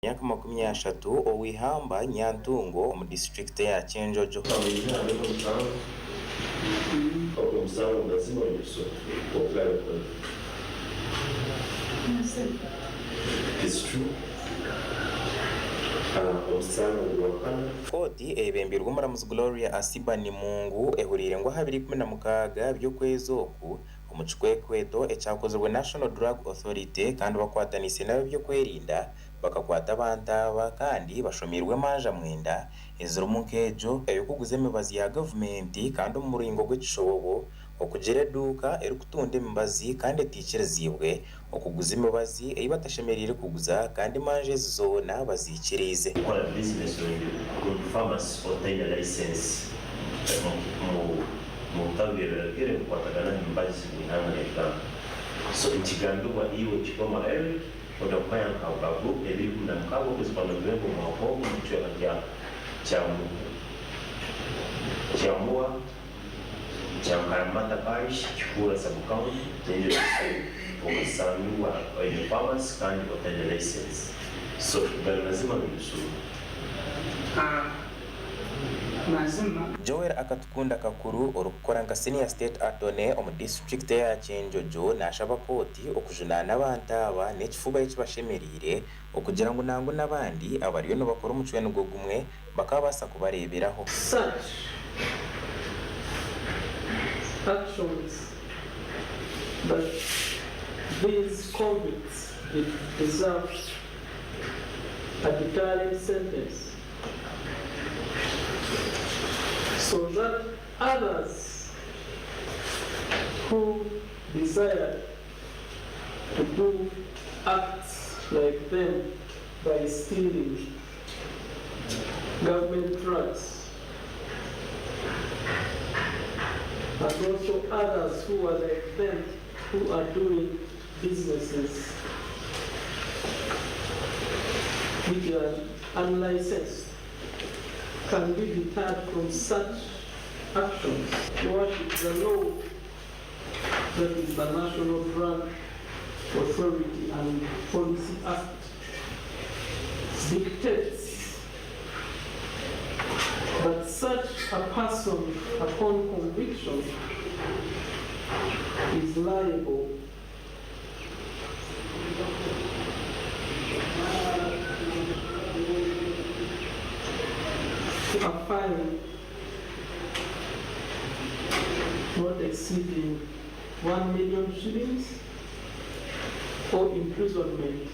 Emyaka 30 ow'eihamba Nyantungo omu disiturikiti eya Kyenjojo. Kooti eyebembeirwe omuramuzi Gloria Asiba Nimungu ehuriire ngu aha biro 16 by'okwezi oku, omu kikwekweto ekyakozirwe National Drug Authority kandi bakwataniise n'ab'ebyokwerinda, Bakakwata abantu aba kandi bashomeirwe emanja mwenda ezirimu nk'egyo ey'okuguza emibazi ya gavumenti kandi omu muringo gw'ekishobobo, okugira eduuka erikutunda emibazi kandi etaikiriziibwe, okuguza emibazi ei batashemereire kuguza kandi emanja ezi zoona baziikiriize. Kukora bizinesi rundi famasi otaine layisensi omu butabo by'ebiragiro ebikukwatagana aha mibazi omu ihanga rya Uganda. So nikigambibwa iwe Kigoma Eric Oda kumanya nka Babu ebiri 16 okwezi kwa Novemba omwaka ogu omu kicweka kya Kyamua Kyankaramata Parish, Kikuura Sub-County, Kyenjojo District okasangibwa oine pharmacy kandi otaine license. So gari mazima rundi bishuba? Mazima. Joel Akatukunda Kakuru, orikukora nka Senior State Attorney omu disiturikiti eya Kyenjojo nashaba kooti okujunaana abantu aba n'ekifuba ekibashemereire okugira ngu nangwa n'abandi abariyo nibakora omucwe nigwo gumwe bakabaasa kubareeberaho. Such actions that these convicts deserve a deterrent sentence. So that others who desire to do acts like them by stealing government drugs and also others who are like them who are doing businesses which are unlicensed can be deterred from such actions. Your Worship, the law, that is the National Drug Authority and Policy Act, dictates that such a person upon conviction is liable to a fine not exceeding 1 million shillings or imprisonment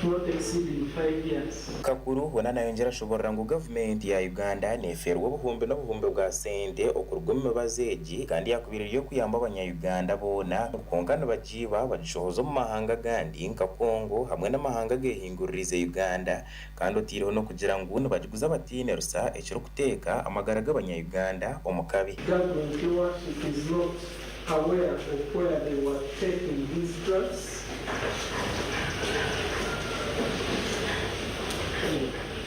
not exceeding 5 years. Kakuru hoona nayongyera ashoborora ngu gavumenti ya Uganda nefeerwa obuhumbi n'obuhumbi bwa sente okuruga omu mibazi egi kandi yakubaire eri okuyamba abanya Uganda boona ngu kwonka nibagiiba bagishohoza omu mahanga agandi nka Congo hamwe n'amahanga agehinguririize Uganda kandi oteireho n'okugira ngu nibagiguza bataine rusa ekirikuteeka amagara g'abanya Uganda omu kabi. Government your worship is not aware of where they were taking these drugs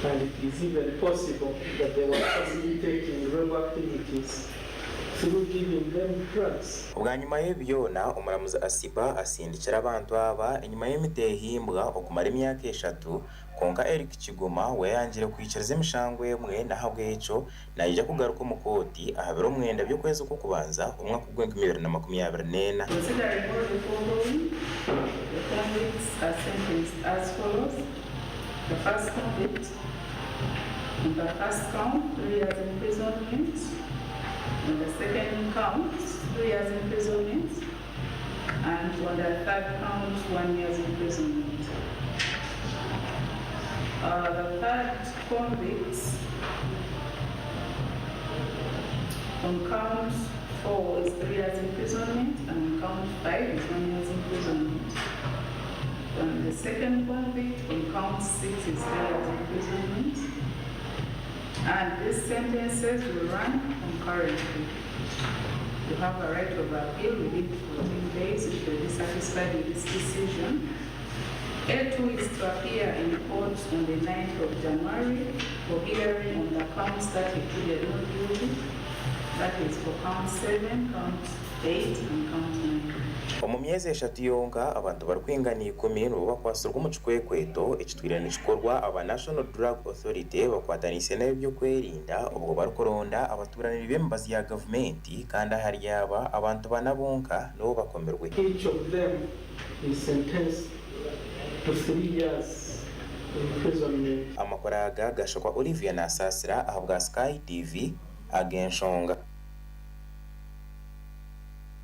and it is even possible that they were facilitating rebel activities through giving them drugs. Bwanyima y'ebi byona, omuramuzi Asiba asindikire abantu aba enyima y'emitehimbwa okumara emyaka eshatu, kwonka Eric Kigoma we yayangire kwikiriza emishango emwe n'ahabw'ekyo Naija kugaruka omu kooti aha biro mwenda by'okwezi okw'okubanza omwaka ogw'enkumi ibiri na 24. Considering all the foregoing, the convicts are sentenced as follows, The first convict, on the first count, 3 years imprisonment, on the second count, 3 years imprisonment, and on the third count, 1 year's imprisonment. The third convict, on count 4 is 3 years imprisonment, and on count 5 is 1 year's imprisonment. On the second convict, on count 6 is 3 years imprisonment. And these sentences will run concurrently. You have a right of appeal within 14 days if you're dissatisfied with this decision. A2 is to appear in court on the 9th of January for hearing on the counts that he pleaded not guilty. That is for count 7, count 8 and count 9. Omu myezi eshatu yonka, abantu barikwingana ikumi nibo bakwatsirwe omu kikwekweto ekitwire nikikorwa aba National Drug Authority bakwataniise n'ab'ebyokwerinda obwo barikuronda abatuuraniri b'emibazi ya gavumenti kandi ahari aba, abantu bana bonka nibo bakomirwe. Each of them is sentenced to 3 years imprisonment. Amakuru aga gashokwa Olivia Nasasira ahabwa Sky TV ag'enshonga.